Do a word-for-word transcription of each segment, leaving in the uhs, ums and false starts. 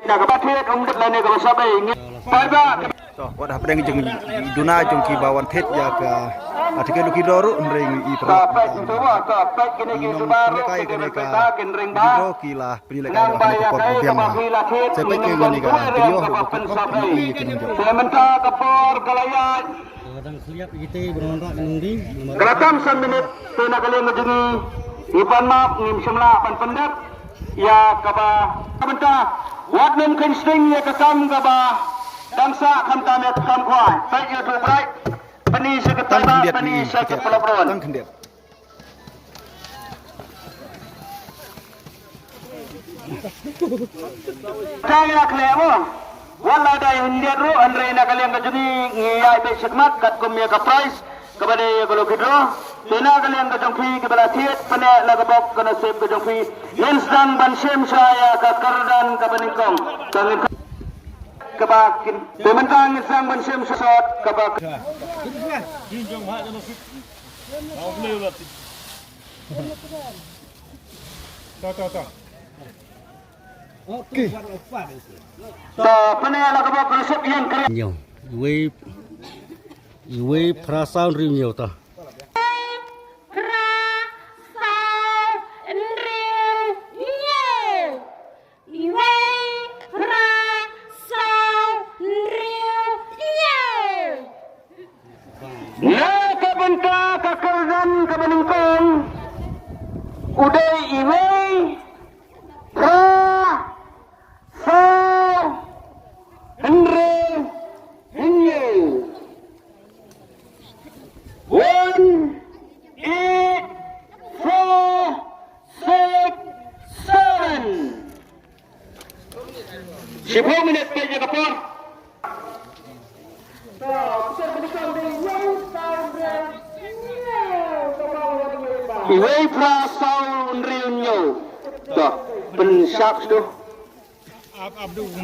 Na kaba thied um dep lane kaba sabai ngi. Paidbah. To, wat hapdeng jong i duna jong ki ba wan thied ïa ka, ah, tiket lucky draw ruh hynrei ngi i pro. Ta peit ngi tu ba, ta peit kine ki subar ruh, kine ki peit ba kin ring ba. Ki la pynlehkai ruh ha ka por ba biang. Sa peit kine ki video ruh ba pynsabai. Te mynta ka por ka la ïaid. Ka la tam san minit, te na ka liang ka jong ngi, ngi pan map, ngim shym lah ban pyndep ïa kaba, ka bynta wat nym kheiñ sting ïa ka kam kaba dang sah khamtam ïa ka kam khwai. Peit ïa u bright, pyni sha ka tang khyndiat, pyni sha ka pynlong. Tang khyndiat. Tang ïa khlem mo. Wat la dei hyndiat ruh, hynrei na ka liang ka jong ngi ngi ïai beit shakhmat katkum ïa ka prize kaba dei ïa ka lucky draw. Te na ka liang ka jong phi kiba la thied, pyneh la ka bok ka nasib ka jong phi. Ngin sdang ban shim shuwa ïa ka kyrdan kaba nyngkong. Te ngin kaba kin, te mynta ngin sdang ban shim shuwa kaba. Ta, ta, ta. Okay. Ta, pyneh la ka bok ka nasib ïa ka kyrdan. Ñiew. Iwei, iwei phra saw hynriew ñiew ta. Phra saw hynriew ñiew. Iwei phra saw hynriew ñiew. Na ka bynta ka kyrdan kaba nyngkong u dei iwei phra saw hynriew hynñiew. One eight four six seven. Shiphew minit peit ïa ka por. Iwei phra saw hynriew hynñiew. To, pynshap tu.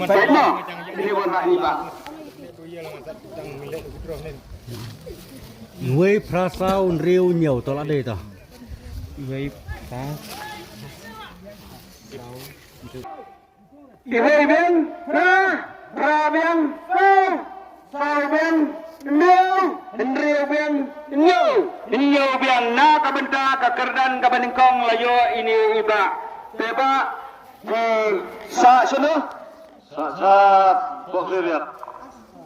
Peit mo. Ini wan rak ni ba. Iwei phra saw hynriew hynñiew to la dei to. Iwei phra. Iwei biang phra, phra biang saw, saw biang hynñiew, hynriew biang hynñiew, hynñiew biang. Na ka bynta ka kyrdan kaba nyngkong la ïoh ine i bah. Te bah, phi sah shano? Sah, sah Pohkhlieh Riat.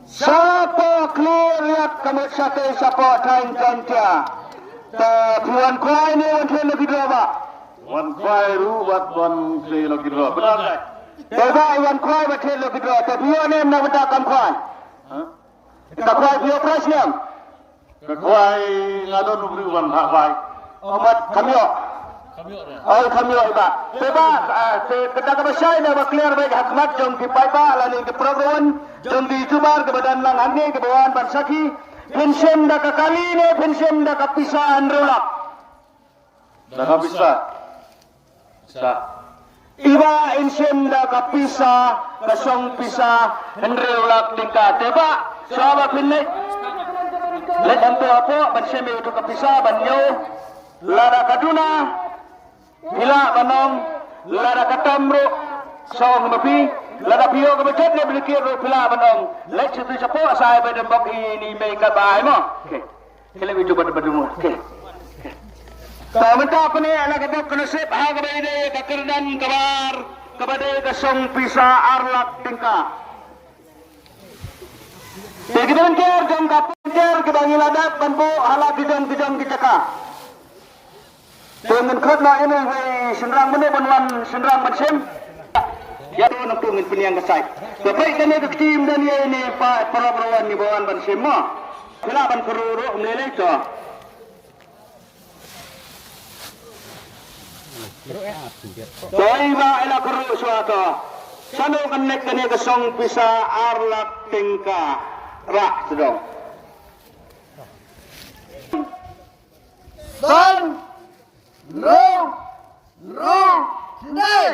Sah Pohkhlieh Riat ka mut shatei shapoh thaiñ Jaintia. Te phi wan khwai ne wan thied lucky draw bah? Wan khwai ruh bad wan thied lucky draw. Bynta kai. Te bah, i wan khwai bad thied lucky draw. Te phi ïoh ne em na bynta kam khwai? Hah? Ka khwai phi ïoh prize ne em? Ka khwai nga don u briew ban phah khwai. Mat kham ïoh. Oi, kham ïoh i bah. Te bah, ah, te kata kaba shai na ba clear beit ha khmat jong ki paidbah lane ki paralok jong ki YouTuber kiba don lang hangne kiba wan ban sakhi. Phin shim da ka kali ne phin shim da ka pisa hynriew lak? Da ka pisa. Sa. I bah, in shim da ka pisa, ka song pisa hynriew lak tyngka. Te bah, shuwa ba phin leit, leit hapoh hapoh ban shim ïa uto ka pisa ban ñiew. Lada ka duna, phi lah ban ong. Lada ka tam ruh, song ma phi. Lada phi ïoh kaba jot ne ba la kit ruh, phi lah ban ong. Leit sha tu shapoh sa ai ba dang bok ïa ine i mei ka bai mo. Okay. Khlem ïa u ba, ba dum. Okay. Te mynta pyneh la ka bok ka nasib ha kaba ïadei ka kyrdan kaba ar, kaba dei ka song pisa ar lak tyngka. Te ki dang ker jong ka pynker kiba ngi la dep ban buh ha la ki jong ki jong ki jaka. Te ngin khot noh ïa uwei u shynrang mano ban wan shynrang ban shim. Ïa tu nangtu ngin pynïeng ka sait. Te peit kane ka kti ym don ïa ine i paralok ba wan ïa ba wan ban shim mo. Phi lah ban kyrhuh ruh ym lei lei to. To i bah, i la kyrhuh shuwa to. Shano kan leit kane ka song pisa ar lak tyngka. Rah sdang. San, hynriew, hynriew, khyndai.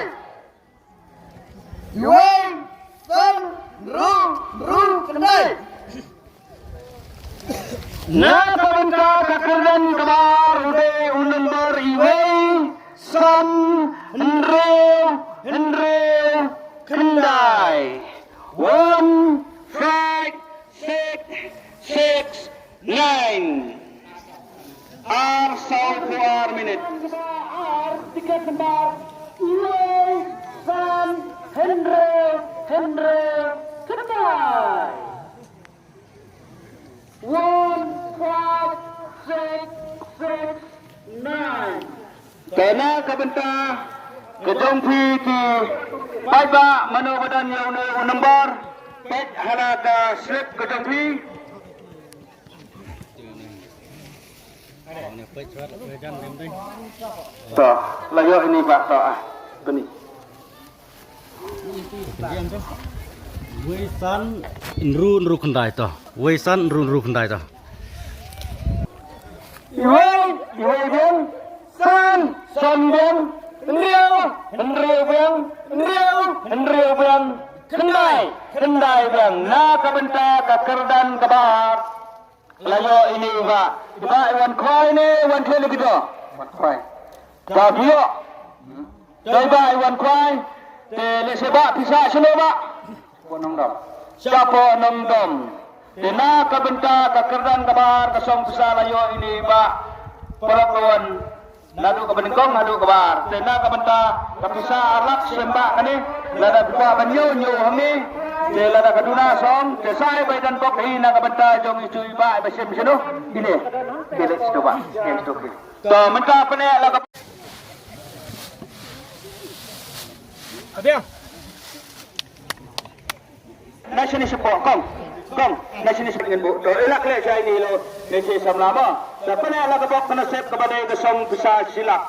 Iwei, san, hynriew, hynriew, khyndai. Na ka bynta ka kyrdan kaba ar u dei u nombor iwei, san, hynriew, hynriew, khyndai. One five six six nine. Ar saw phew ar minit. Ar tiket number uwei san hynriew hynriew khyndai. One five six six nine. Te na ka bynta ka jong phi ki paidbah, mano ba don ïa une u number, peit ha la ka slip ka jong phi. To, la ïoh ine bah, to, ah, kane. Wei san hynriew hynriew khyndai, to. Wei san hynriew hynriew khyndai, to. Iwei, iwei biang, san, san biang, hynriew, hynriew biang, hynriew, hynriew biang, khyndai, khyndai biang. Na ka bynta ka kyrdan kaba ar. La ïoh ine i bah. I bah i wan khwai ne i wan thiah lukito? Wan khwai. Ka phi ïoh. Te i bah i wan khwai. Te lehse bah phi sah shano bah? Shapoh Nongdom. Shapoh Nongdom. Te na ka bynta ka kyrdan kaba ar ka song pisa la ïoh ine i bah. Paralok ka wan. Naduh kaba nyngkong haduh kaba ar. Te na ka bynta ka pisa ar lak shen bah kane. Lada phi kwah ban ñiew, ñiew hangne. Te lada ka duna song, te sa ai ba i don bok hi na ka bynta jong i shu i bah i ba shem shano. Ine. Te leit sha to bah. Shem sha to phi. To mynta pyneh la ka. Abiang. Na shane shapoh, kong. Kong, na shane shapoh ngan buh. To, i lak leh shai ni lo. Leh shai samla mo. Te pyneh la ka bok ka nasib kaba dei ka song pisa shi lak.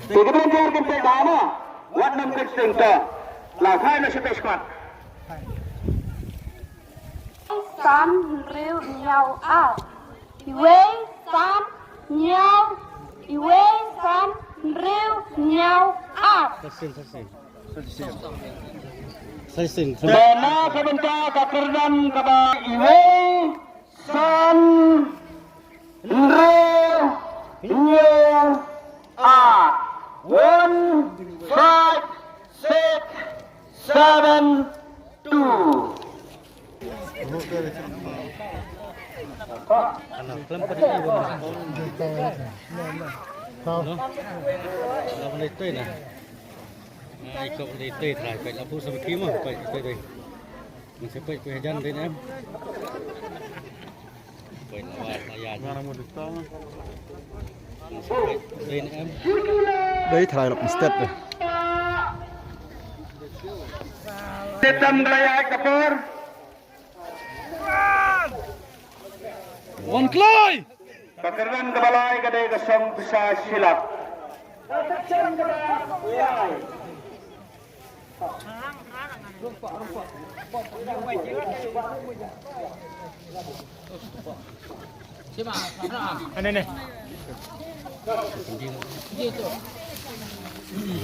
Te ka dang jur kin peit ba mo. Wat nym peit sting te. La khai na shapoh squad. San hynriew hynñiew ar. Iwei san hynñiew, iwei san hynriew hynñiew ar. Sa shisien, sa shisien. Sa shisien. Te na ka bynta ka kyrdan kaba iwei san hynriew hynñiew ar. One five six seven two. Dei tharai lok step deh. Tetam glaya ka por. Wan kloi. Ka kyrdan kaba lai ka dei ka song pisa shi lak. Ane ne.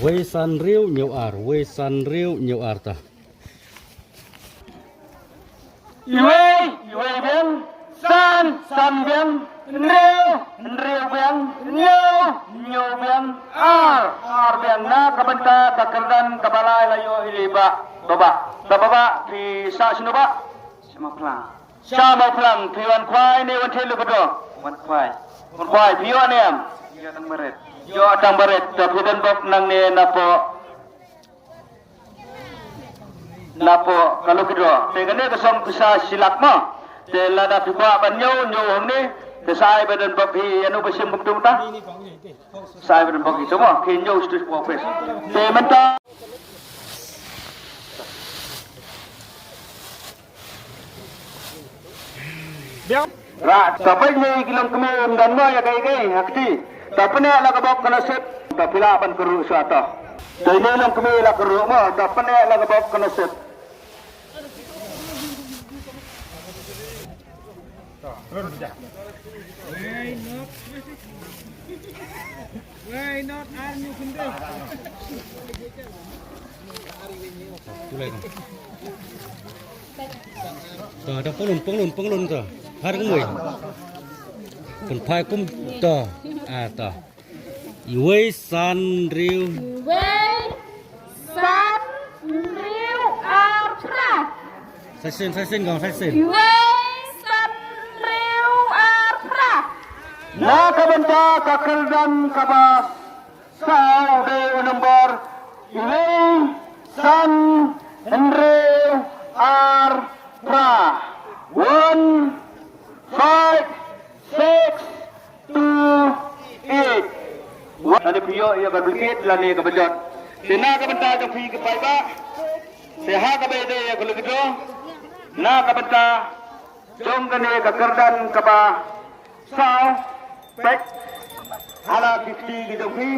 Wei san hynriew hynñiew ar, wei san hynriew hynñiew ar ta. Iwei, iwei biang, san, san biang, hynriew, hynriew biang, hynñiew, hynñiew biang, ar, ar biang. Na ka bynta ka kyrdan kaba lai la ïoh ine i bah, Bah Bah. Bah Bah, phi sah shano Bah? Sha Mawphlang. Sha Mawphlang, phi wan khwai ne wan thiah lukito? Wan khwai. Wan khwai, phi ïoh ne em? Ïoh tang barit. Ïoh tang barit, te phi don bok nangne napoh napoh ka lucky draw. Te kane ka song pisa shi lak mo. Te lada phi kwah ban ñiew, ñiew hangne. Te sa ai ba don bok hi ïa uno ba shim kumta. Sa ai ba don bok hi to mo. Ki ñiew sha office. Te mynta Biang. Ra, sa peit ne ki longkmie ym don mo ïa kaei kaei ha kti. Ta pyneh la ka bok ka nasib. Ta phi lah ban kyrhuh shuwa to. Te ne longkmie la kyrhuh mo, ta pyneh la ka bok ka nasib. Wei not ar ñu khyndiat. Pule ko. To, to, pynlun, pynlun, pynlun to. Har kumwei. Pynphai kum to. Ah, to. Iwei san hynriew. Iwei san Sa shisien, sa shisien, kong, sa shisien. Wei san hynriew ar phra. Na ka bynta ka kyrdan kaba saw dei u nombor wei san hynriew ar phra. One five six two eight. Wat lane phi ïoh ïa ka duplicate lane ka bajot. Te na ka bynta jong phi ki paidbah, te ha kaba ïadei ïa ka lucky draw, na ka bynta jong kane ka kyrdan kaba saw, peit ha la ki kti ki jong phi.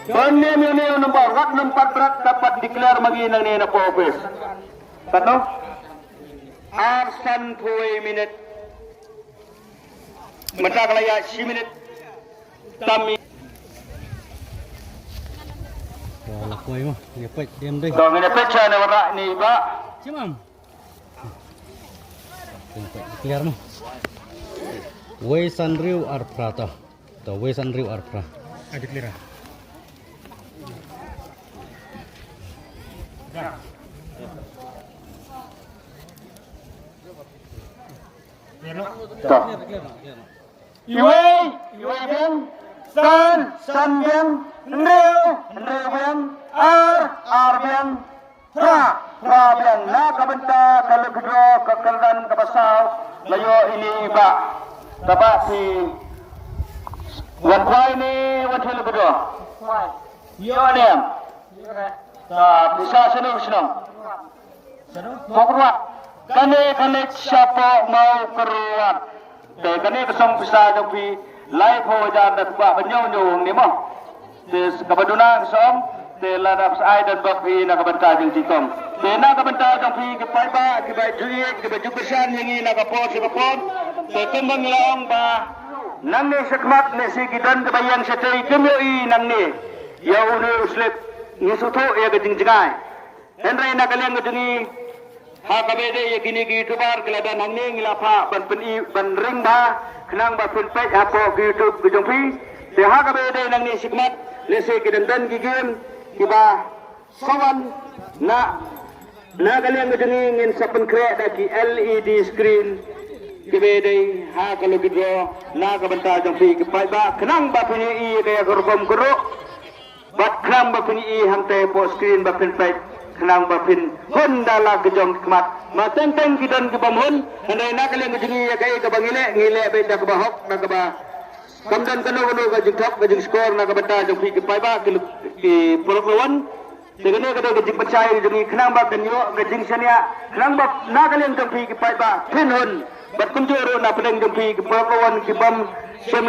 Don ne ne ne nombor, wat nym pat bret, da pat declare ma ngi nangne na post office. Katno? Ar san phew minit. Mynta ka la ïa shi minit. Tam mi. Ka la poi mo, ïa poi, diam dei. Dong ïa poi cha ne wara ni ba. Chimam. Clear mo. Wei san hynriew ar phra to. To wei san hynriew ar phra. Ada clear. Dah. Iwei, iwei biang, san, san biang, hynriew, hynriew biang, ar, ar biang, phra, phra biang. Na ka bynta ka lucky draw ka kyrdan kaba saw, la ïoh ine i bah. Kaba phi wan khwai ne wan theh lucky draw? Ïoh ne em? Ka pisa shnong shnong. Mawkyrwat. Kane kane shapoh Mawkyrwat. Te kane ka song pisa jong phi laiphew hajar da kba ba ñiew ñiew ne mo. Te kaba duna ka song te lada phi ai don bok phi na ka bynta jong jingtong. Te na ka bynta jong phi ki paidbah kiba ju ïeit kiba ju kyrshan ïa ngi na ka por sha ka por. Te kumba ngi la ong ba nangne shakhmat ne shi ki don kiba ïeng shatei kim ïohi nangne. Ïa une u slip ngi sngewthuh ïa ka jingjngai. Hynrei na ka liang ka jong ngi ha kaba ïadei ïa kine ki YouTuber ki la don hangne ngi la phah ban pyni ban ring bha khnang ba phin peit hapoh ki YouTube ki jong phi. Te ha kaba ïadei nangne shakhmat lehse ki dang don ki game kiba sa wan na na ka liang ka jong ngi ngin sa pynkhreh da ki L E D screen kiba ïadei ha ka lucky draw na ka bynta jong phi ki paidbah khnang ba phin ïohi ïa ka rukom ka ruh. Bad khnang ba phin ïohi hangtei hapoh screen ba phin peit khnang ba phin hun da la ki jong ki khmat. Ma teng teng ki don ki bym hun, hynrei na ka liang ka jong ngi ïa kaei kaba ngi leh, ngi leh beit da kaba hok, da kaba kam don kano kano ka jingthok ka jingshukor na ka bynta jong phi ki paidbah ki, ki paralok lawan. Te kane ka dei ka jingpynshai jong ngi khnang ba kan ïoh ka jingshaniah, khnang ba na ka liang jong phi ki paidbah phin hun. Bad kumjuh ruh na pdeng jong phi ki paralok lawan ki bym shym